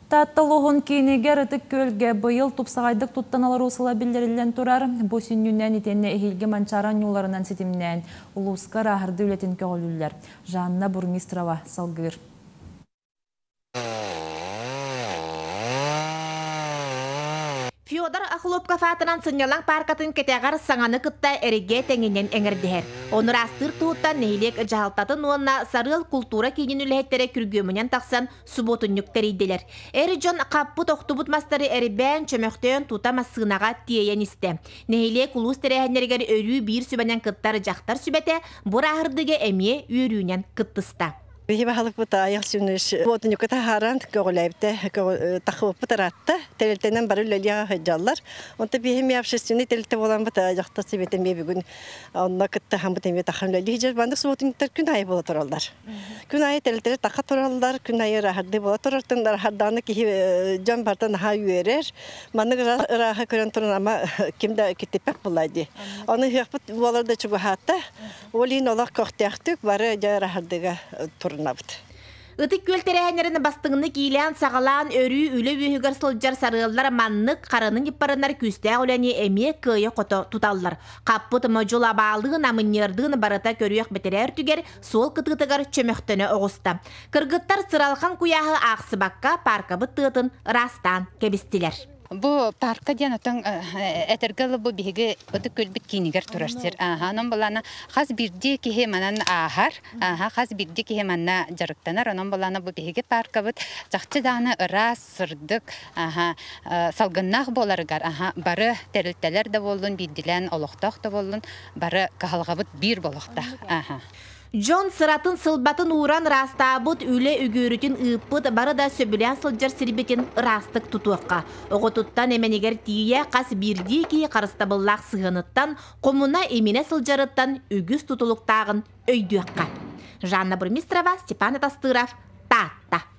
Таатта улууһун киинигэр Ытык Күөлгэ быйыл тупсаҕайдык туттан олоруу сыла биллэриллэн турар. Бу сүнньүнэн итиэннэ эһиилги Манчаары оонньууларынан ситимнээн улууска ырааһырдыы үлэтин көҕүлүүллэр. Жанна Бурмистрова салгыыр. Федор Охлопков аатынан сынньалаҥ пааркатын кэтэҕэр саҥаны кытта эригэ тэҥинэн эҥэрдэһэр. Ону ыраастыыр туһуттан нэһилиэк дьаһалтатын уонна Сарыал култуура киинин үлэһиттэрэ күргүөмүнэн тахсан субуотунньук тэрийдилэр. Эр дьон хаппыт-охтубут мастары эрбээн, чөмөхтөөн тута массыынаҕа тиэйэн истэ. Нэһилиэк улуус тэрээһиннэригэр өрүү биир сүбэнэн кыттар дьахтар сүбэтэ бу ырааһырдыыга эмиэ үөрүүнэн кыттыста. Биһи баһылыкпыт айах сүнүс буотуньукка таһааран көҕүлээбитэ тахыбыппыт ыраатта. Тэрилтэнэн бары үлэлиэҕэ сылдьаллар. Онто биһи эмиэ общественный тэрилтэ буоламмыт дьахтар сэбиэтэ эмиэ бүгүн онно кыттыһаммыт эмиэ тахан үлэлии сылдьар. Маннык субуотунньуктар күн аайы буола тураллар. Күн аайы тэрилтэлэр таха тураллар, күн аайы ырааһырдыы буола турартан ырааһырдааны киһи дьон барыта наһаа үөрэр. Маннык ырааһы көрөн туран ама ким да киттиппэт буолла дии. Ону ыһыахпыт буолар да чугаһаата. Ол иһин олох көхтөөхтүк бары дьэ ырааһырдыыга турунабыт. Ытык Күөл тэрээһиннэрин бастыҥнык иилээн-саҕалаан өрүү үлэ үөһүгэр сылдьар сарыаллар маннык хараны ньыппарынар күүстээх үлэни эмиэ кыайа-хото туталлар. Хаппыт модьул абаалыын, амынньыардыын барыта көрүөх бэтэрээ өртүгэр суол кытыытыгар чөмөхтөнө оҕуста. Кыргыттар сыралхан куйааһы аахсыбакка пааркабыт тыатын ыраастаан кэбистилэр. Бу парка диэн отон этэргэ дылы бу биһиги Ытык Күөлбүт киинигэр турар сир. Ааһа, онон былаана хас биирдии киһи манан ааһар, ааһа, хас биирдии киһи манна дьарыктанар. Онон былаана бу биһиги паркабыт чахчы даҕаны ыраас, сырдык, ааһа, салгыннаах буоларыгар, аһа, бары тэрилтэлэр да буоллун, биирдилээн олохтоох да буоллун, бары кыһалҕабыт биир буолуохтаах. Ааһа. Дьон сыратын-сылбатын ууран ыраастаабыт, үлэ үгүөрүтүн ыыппыт, бары да сөбүлээн сылдьар сирбитин ыраастык тутуохха. Оҕотуттан эмэнигэр тиийэ хас биирдии киһи харыстабыллаах сыһыаныттан, хомуна-иминэ сылдьарыттан үгүс тутулуктааҕын өйдүөххэ. Жанна Бурмистрова, Степан Атастыров, Таатта.